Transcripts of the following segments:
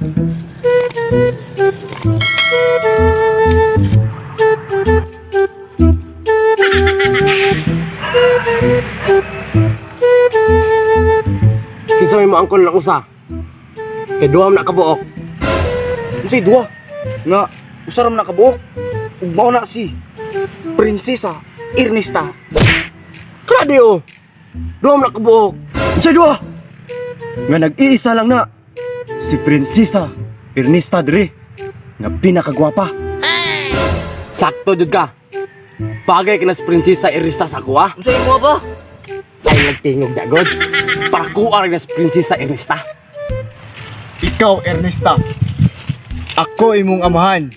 Kinsa may moangkon lang usa? Kay duha man na kabuok. Unsay duha? Nga usa ra man na kabuok. Ug mao na si Prinsesa Ernesta. Grabe oh. Duha man na kabuok. Unsay duha? Nga nag-iisa lang na si Prinsesa Ernesta dire nga pinakagwapa. Sakto jud ka. Bagay ka na sa Prinsesa Ernesta sa ako ah. Unsa imo ba? Ay nagtingog na god. Para kuar na sa Prinsesa Ernesta. Ikaw, Ernesta. Ako imong amahan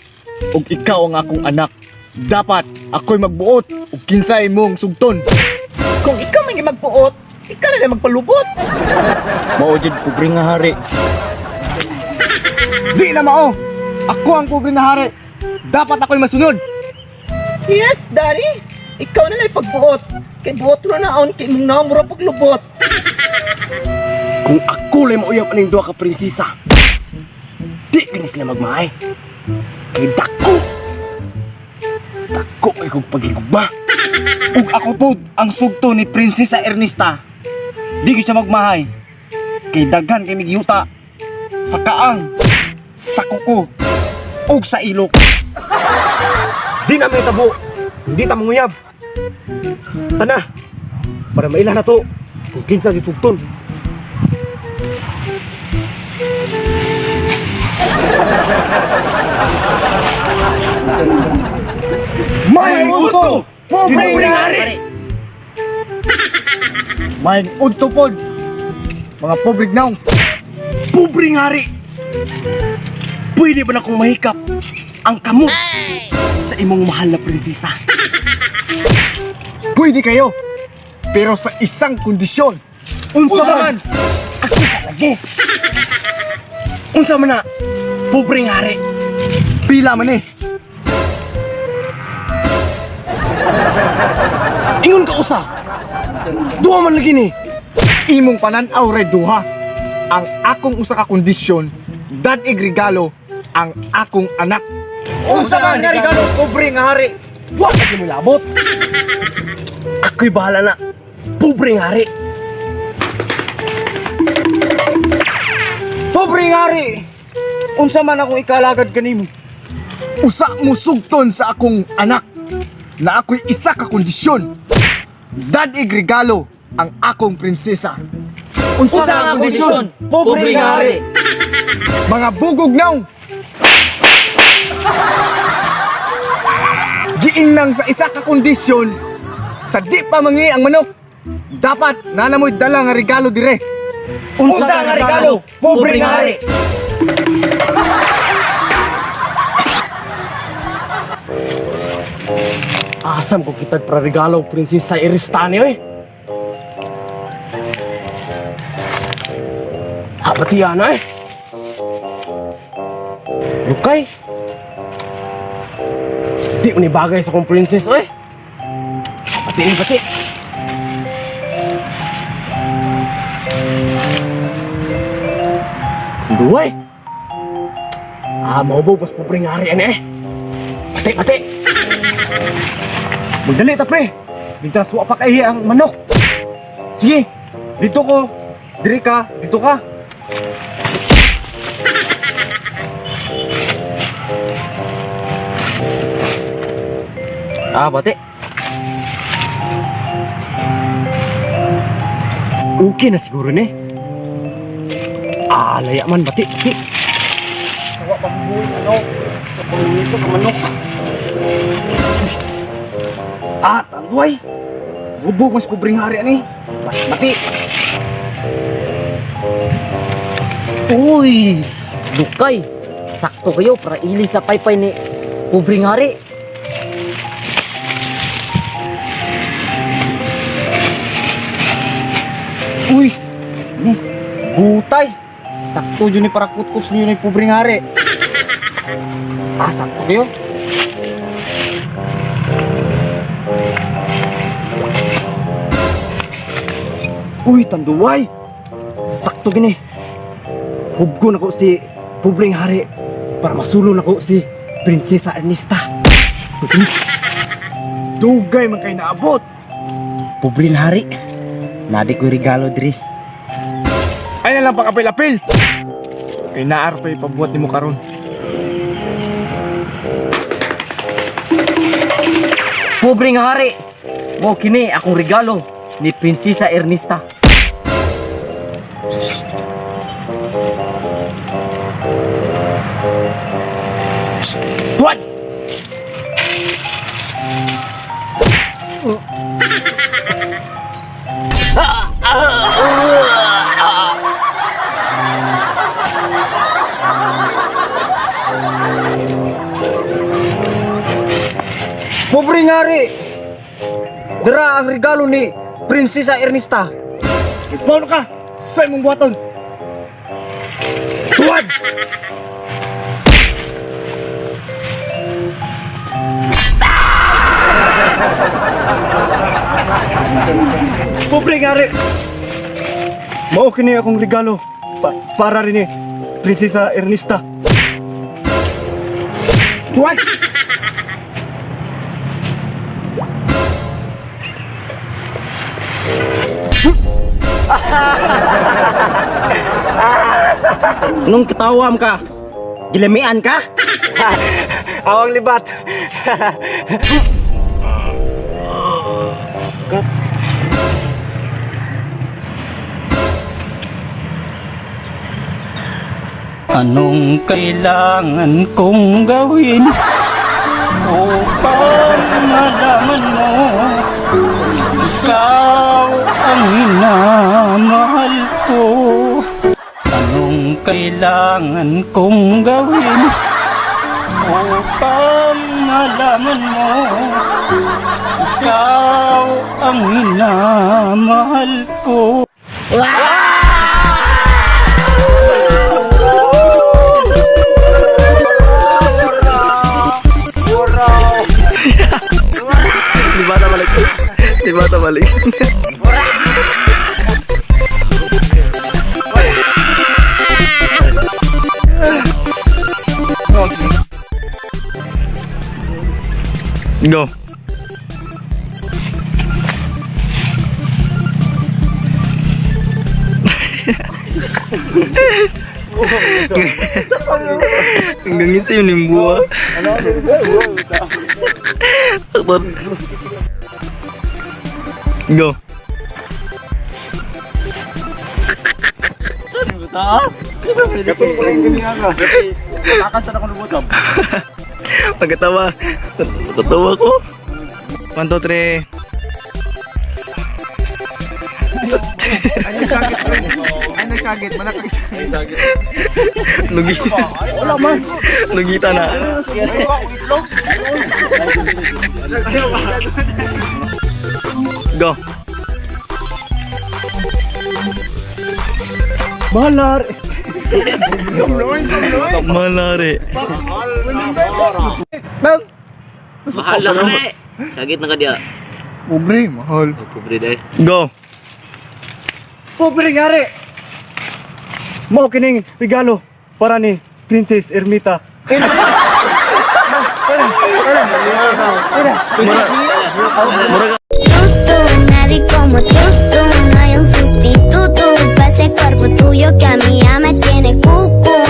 ug ikaw ang akong anak. Dapat ako'y magbuot ug kinsa imong sugton. Kung ikaw man magpuot, ikaw na lang magpalubot. Mao jud pobre nga hari. Di na mao. Ako ang pobre na hari. Dapat ako'y masunod. Yes, daddy. Ikaw na lang pagbuot. Kay buot ra naon kay imong naon paglubot. Kung ako lang mauyab aning duha ka prinsesa, di gani sila magmahay. Kay dako. Dako ay kong pagigugma. Ug ako pod ang sugto ni Prinsesa Ernesta. Di gyud siya magmahay. Kay daghan kay migyuta sa kaang, sa kuko, ug sa ilok. Di na may tabo. Hindi ta manguyab. Tana. Para maila na to. Kung kinsa si sugton. May uto! Pobre hari! May udto pod. Mga pobre naong. Pobreng hari! Pwede ba na akong mahikap ang kamot sa imong mahal na prinsesa? Pwede kayo. Pero sa isang kondisyon. Unsa man? Ako lagi! Unsa man na, pobreng hari! Pila man eh. Ingon ka usa! Duha man lagi ni! Imong panan-aw ray duha. Ang akong usa ka kondisyon, dad-ig regalo ang akong anak. Unsa man nga regalo pobre nga hari? Wa ka mo labot! Ako'y bahala na, pobreng hari! Pobre nga hari. Unsa man akong ikalagad kanimo? Usa mo sugton sa akong anak na ako'y isa ka kondisyon. Dad-ig regalo ang akong prinsesa. Unsa nga kondisyon? Pobre nga hari. Mga bugog naong! Giingnang sa isa ka kondisyon, sa di pa mangi ang manok, dapat nanamoy dala nga regalo dire. Unsa nga regalo? Pobre nga hari. Asam ko kitag para regalo prinsesa Iristani oy. Habati ana eh. Lukay. Di mo ni bagay sa kong princess oy. Pati ni pati. Duay. Ah, mahubog mas pobreng hari ani eh. Pati pati. Magdali ta pre. Mintras wa pa kay ang manok. Sige, dito ko. Diri ka, dito ka. Ah, bate. Okay na siguro ni. Ah, laya man bati. Bati. Sawa pa buhay ano. Sa panguwi ko ka manok. Ah, tanduay. Hubog mas pobreng hari ani. Bati, bati. Uy, lukay. Sakto kayo para ili sa paypay ni pobreng hari. Uy! Ni, butay! Sakto yun ni para kutkos niyo ni pobreng hari. Ah, sakto kayo. Uy, tanduay! Sakto gini. Hubgo na ko si Pobreng hari, para masulo nako si Prinsesa Ernesta. Dugay man kay naabot. Pobre na hari. Nadi ko'y regalo diri. Ay na lang pag-apil-apil. Kay naar pa ipabuhat nimo karon. Pobreng hari, mo kini akong regalo ni Prinsesa Ernesta. Tuan! Pobre ngari. Dara ang regalo ni Prinsesa Ernesta. Ikaw ka sa imong buhaton. Tuwad! Pobre ngari. Mao kini akong regalo para rin ni Prinsesa Ernesta. Tuwad! Anong katawam ka? Gilamian ka? Awang libat. Anong kailangan kong gawin upang malaman mo ikaw ang minamahal ko? Anong kailangan kong gawin upang malaman mo ikaw ang minamahal ko? Di ba balik? Di ba balik? Go. Hanggang isa yun yung buwa. Go. Pagkatawa. Pagkatawa ko. 1, 2, 3. Nugi. Nugita na. Go. Malar. Malari. Mahal na ka eh. Sagit na ka diya. Pobre, mahal. Oh, pobre dahil. Go. Pobre ngari. Mao kining regalo para ni Princess Ermita. Tú, nadie como tú, tú, no hay un sustituto pa' ese cuerpo tuyo que a mí ya me tiene cucu.